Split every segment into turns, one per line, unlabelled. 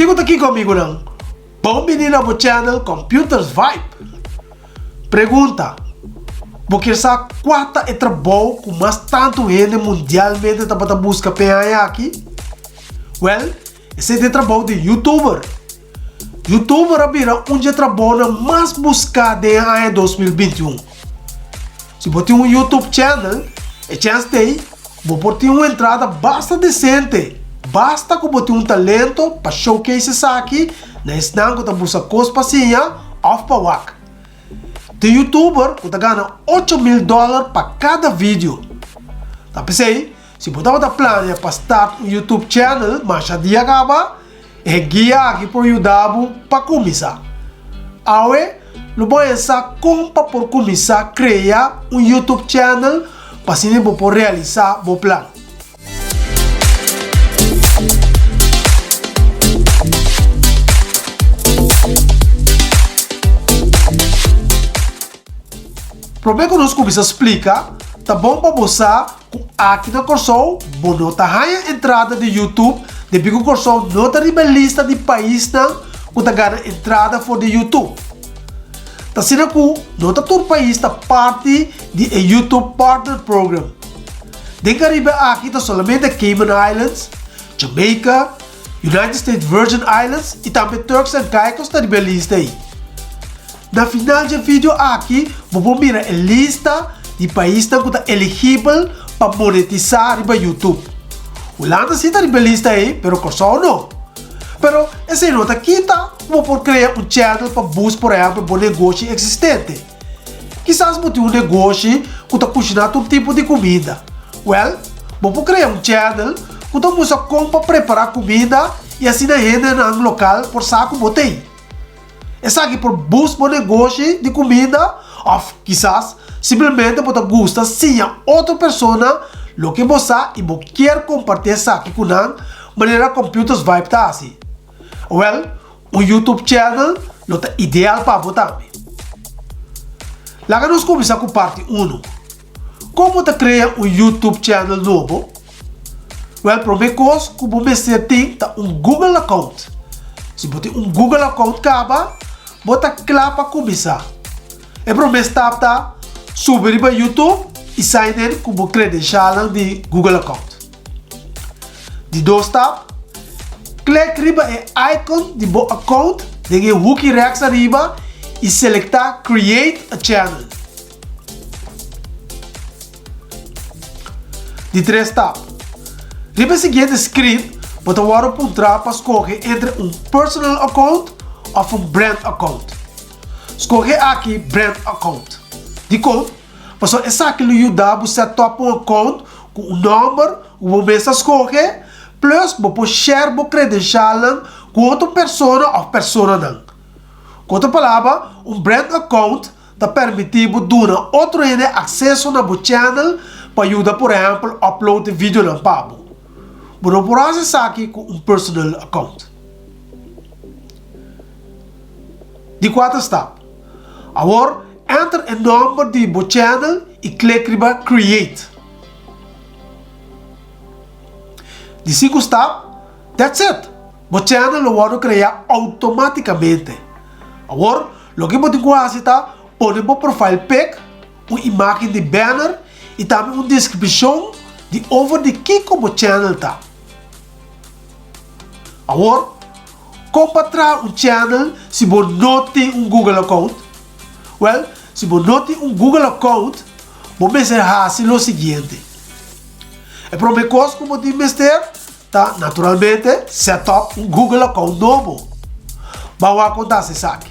Kiko ta kiko amigunan? Bon bini na bo channel Computers Vibe! Pregunta, Bo kier sa kua ta e trabou ku mas tantu hende mundialmente tabata buska p'e aña aki? Wèl, esei ta e trabou di YouTuber! YouTuber a bira un dje trabounan mas buská den e aña 2021. Si bo tin un YouTube channel, e chèns t'ei bo por tin un entrada basta desente, basta ku bo tin un talento pa showcase esaki na esnan ku ta buska kos pa siña òf pa wak. Tin YouTuber ku ta gana 8000 dòler pa kada video. Ta p'esei, si bo tabata plania pa start un YouTube channel masha dia kaba, E guia aki por yuda bo pa kuminsá. Awe lo bo haña sa kon pa por kuminsá krea un YouTube channel pa asina bo por realisá bo plan. Promé ku nos kuminsá splika, ta bon pa bo sa ku aki na Kòrsou bo no ta haña entrada di YouTube debí ku Kòrsou no ta riba e lista di paisnan ku ta gana entrada for di YouTube. Ta asina ku no ta tur pais ta parti di e YouTube Partner Program. Den Karibe aki ta solamente Cayman Islands, Jamaica, United States Virgin Islands i tambe Turks and Caicos ta riba e lista ei. Na final dje video aki bo por mira e lista di paisnan ku ta eligibel pa monetisá riba YouTube. Hulanda si ta riba e lista ei, pero Kòrsou no. Pero esei no ta kita ku bo por krea un channel pa boost por ehèmpel bo negoshi eksistente. Kisas bo tin un negoshi ku ta kushiná tur tipo di kuminda. Wèl, bo por krea un channel ku ta mustra kon pa prepará kuminda i asina hendenan lokal por sa ku bo t'ei. Esaki por boost bo negoshi di kuminda òf kisas simplemente bo ta gusta siña otro persona loke bo sa i bo kier kompartí esaki ku nan manera Computers Vibe ta hasi. Wèl, un YouTube channel lo ta ideal pa bo tambe. Laga nos kuminsá ku parti unu. Kon bo ta krea un YouTube channel nobo? Wèl, promé kos ku bo mester tin ta un Google account. Si bo tin un Google account kaba, bo ta kla pa kuminsá. E promé stap ta subi riba YouTube i sign in ku bo kredenshalnan di Google account. Di dos stap, klek riba e icon di bo account den e huki rèks ariba i selektá Create a channel. Di tres stap. Riba e siguiente screen bo ta wòrdu puntrá pa skohe entre un personal account òf un brand account. Skohe aki brand account. Dikon? Pasobra esaki lo yuda bo set up un account ku un nòmber ku bo mes a skohe, plus bo por share bo kredenshalnan ku otro persona òf personanan. Ku otro palabra, un brand account ta permití bo duna otro hende akseso na bo channel pa yuda por ehèmpel upload e videonan pa bo. Bo no por hasi esaki ku un personal account. Di kuater stap, Awor enter e nòmber di bo channel i klik riba Create. Di sinku stap, That's it! Bo channel lo wòrdu kreá outomátikamente. Awor, loke bo tin ku hasi ta pone bo profile pic, un imágen di banner i tambe un deskripshon di over di kiko bo channel ta. Awor, kon pa traha un channel si bo no tin un Google account? Wèl, si bo no tin un Google account, bo mester hasi lo siguiente. E promé kos ku bo tin mester Ta naturalmente set up un Google account nobo. Ban wak kon ta hasi esaki.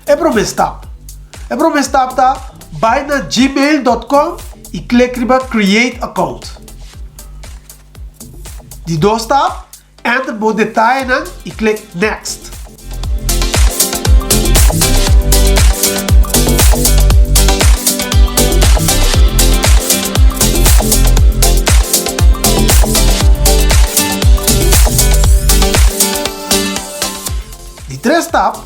E prome stap. E prome stap ta bai na gmail dot com i klik riba create account. Di dos stap, enter bo detayenan i klik next. Di tres stap,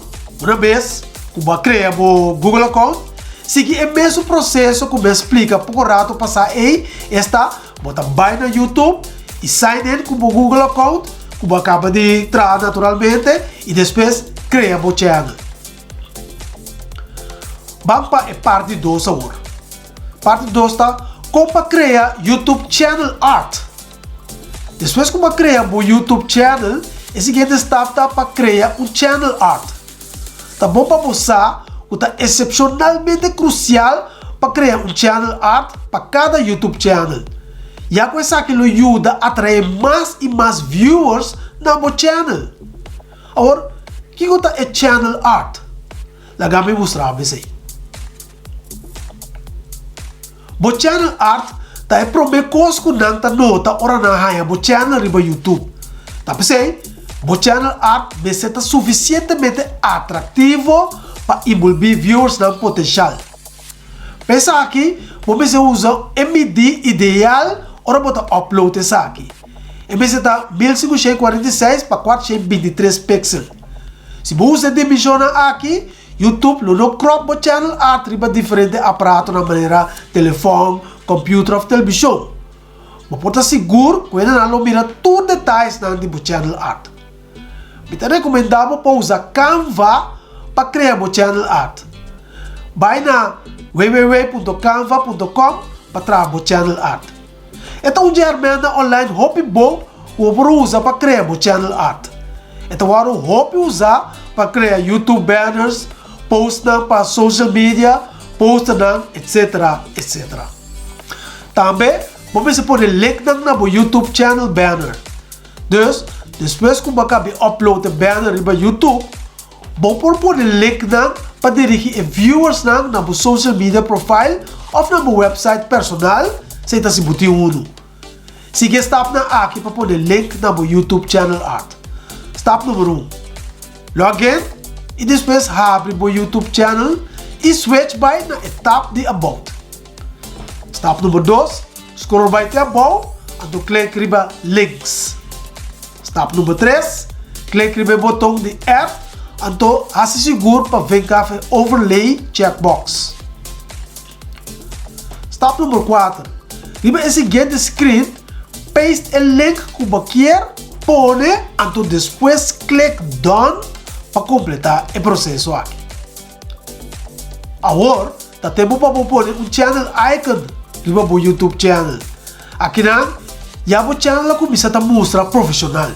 una bes ku bo a krea bo Google account, sigui e mesun proseso ku mi a splika poko rato pasá ei, esta bo ta bai na YouTube i sign in ku bo Google account. ku bo a kaba di traha naturalmente i despues krea bo channel. Ban pa e parti dos awor. Parti dos ta kon pa krea YouTube channel art. Despues ku bo a krea bo YouTube channel, e siguiente stap ta pa krea un channel art. Ta bon pa bo sa ku ta esepshonalmente krusial pa krea un channel art pa kada YouTube channel, ya ku esaki lo yuda atraé mas i mas viewers na bo channel. Awor, kiko ta e channel art? Laga mi mustra bo esei. Bo channel art ta e promé kos ku nan ta nota ora nan haña bo channel riba YouTube. Ta p'esei, bo channel art mester ta sufisientemente atraktivo pa inbolbí viewersnan potenshal. Pa esaki, bo mester usa e midí ideal ora bo ta upload esaki. E mester ta 1546 pa 423 pixel. Si bo usa e dimenshonnan aki, YouTube lo no crop bo channel art riba diferente aparatonan manera telefòn, computer of telebishon. Bo por ta sigur ku hendenan lo mira tur detayesnan di bo channel art. Mi ta rekomendá bo pa usa Canva pa krea bo channel art. Bai na www.canva.com pa traha bo channel art. E ta un dje hermèntnan online hopi bon ku bo por usa pa krea bo channel art. E ta wòrdu hopi usá pa krea YouTube banners, postnan pa social media, posternan, etc. Etc. Tambe bo mester pone linknan na bo YouTube channel banner. Dus, despues ku bo a kabi upload e banner riba YouTube, Bo por pone linknan pa dirigi e viewersnan na bo social media profile òf na bo website personal, esei ta si bo tin unu. Sigui e stapnan aki pa pone link na bo YouTube channel art. Stap number un, Log in i despues habri bo YouTube channel i switch bai na e tab di About. Stap number dos, Scroll bai te abou anto klik riba Links. Stap number tres, Klik riba e boton di Add anto hasi sigur pa vinka e Overlay checkbox. Stap number kuater, Riba e siguiente screen, paste e link ku bo kier pone anto despues klik Done pa kompleta e proseso aki. Awor ta tempu pa bo pone un channel icon riba bo YouTube channel. Akinan ya bo channel a kuminsá ta mustra profeshonal.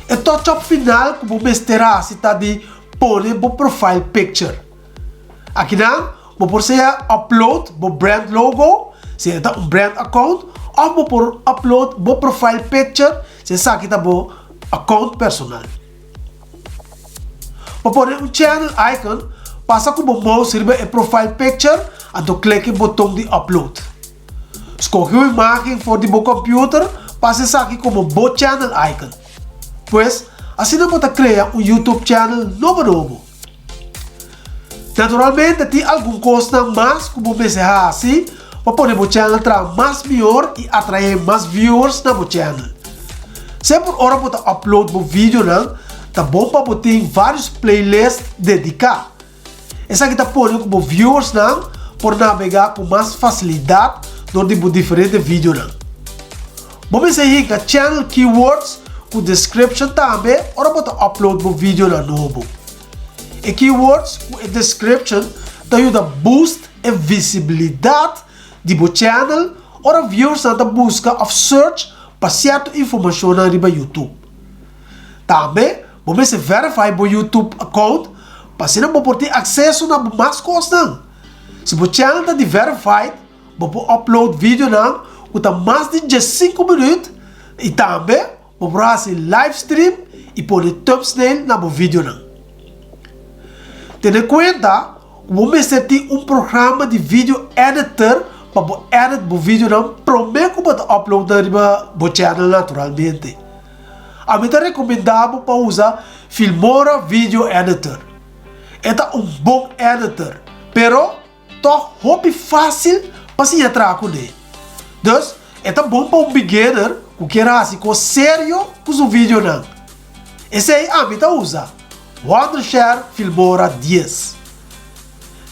E touch up final ku bo mester hasi ta di pone bo profile picture. Akinan bo por sea upload bo brand logo si e ta un brand account òf bo por upload bo profile picture si esaki ta bo account personal. Pa pone un channel icon, pasa ku bo mouse riba e profile picture anto klik e boton di upload. Skohe un imagen for di bo computer pa hasi esaki komo bo channel icon. Pues, asina bo ta krea un YouTube channel nobo nobo. Naturalmente tin algun kosnan mas ku bo mester hasi pa pone bo channel traha mas mihor i atraé mas viewers na bo channel. Semper ora bo ta upload bo videonan ta bon pa bo tin varios playlist dediká. Esaki ta pone ku bo viewersnan por nabegá ku mas fasilidat dor di bo diferente videonan. Bo mester hinka channel keywords ku description tambe ora bo ta upload bo videonan nobo. E keywords ku e description ta yuda boost e visibilidat di bo channel ora viewersnan ta buska òf search pa sierto informashonnan riba YouTube. Tambe bo mester verify bo YouTube account pa asina bo por tin akseso na bo mas kosnan. Si bo channel ta di verified, bo por upload videonan ku ta mas di diesinku minüt i tambe Bo por hasi live stream i pone thumbsnail na bo videonan. Tene kuenta ku bo mester tin un programa di video editor pa bo edit bo videonan promé ku bo ta upload nan riba bo channel naturalmente. Ami ta rekomendá bo pa usa Filmora Video Editor. E ta un bon editor, pero Tòg hopi fásil pa siña traha kuné. Dus, e ta bon pa un beginner ku kier hasi kos serio ku su videonan. Esei ami ta usa, Wondershare Filmora dies.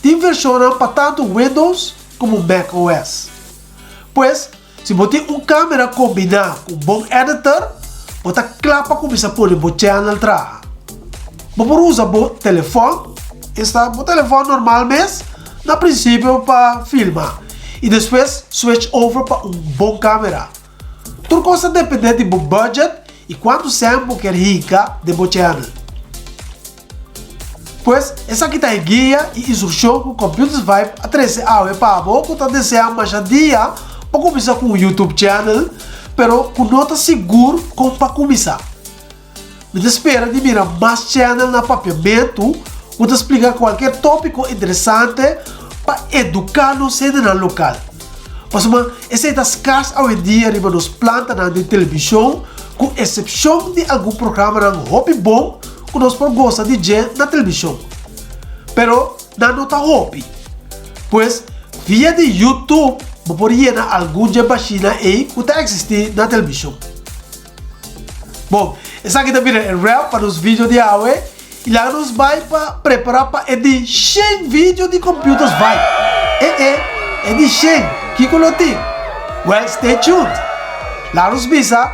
Tin vershonnan pa tantu Windows komo macOS. Pues, si bo tin un kamera kombiná ku un bon editor, bo ta kla pa kuminsá pone bo channel traha. Bo por usa bo telefòn, esta bo telefòn normal mes, na prinsipio pa filma i despues switch over pa un bon kamera. Tur kos ta dependé di bo budget i kuantu sèn bo kier hinka den bo channel. Pues, esaki ta e guia i instrukshon ku Computers Vibe a trese awe pa bo ku ta deseá masha dia pa kuminsá ku un YouTube channel, pero ku no ta sigur kon pa kuminsá. Mi ta spera di mira mas channel na Papiamentu ku ta splika kualker tópiko interesante pa eduká nos hendenan lokal. Pasobra esei ta skars awendia riba nos plantanan di telebishon ku esepshon di algun programanan hopi bon ku nos por gosa di dje na telebishon. Pero nan no ta hopi. Pues via di YouTube bo por yena algun dje bashina ei ku ta eksistí na telebishon. Bon, esaki ta bira e wrap pa nos video di awe y laga nos bai pa prepara pa e di shen video di Computers Vibe. E e, e di shen, kiko lo tin? Well, stay tuned! Laga nos bisa,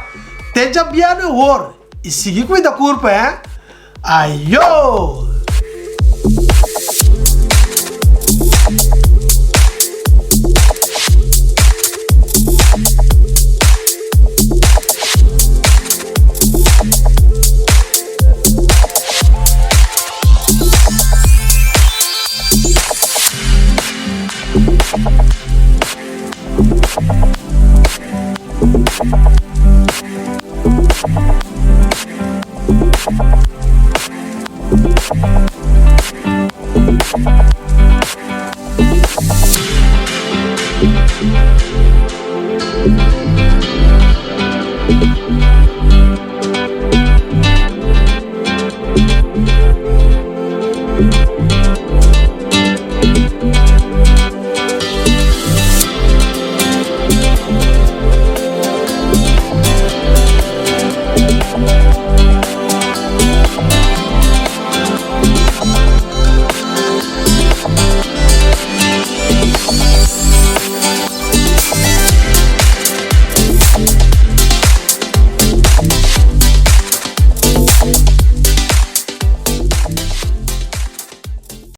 te djabièrnè awor y sigui cuida curpa, eh! Ayo!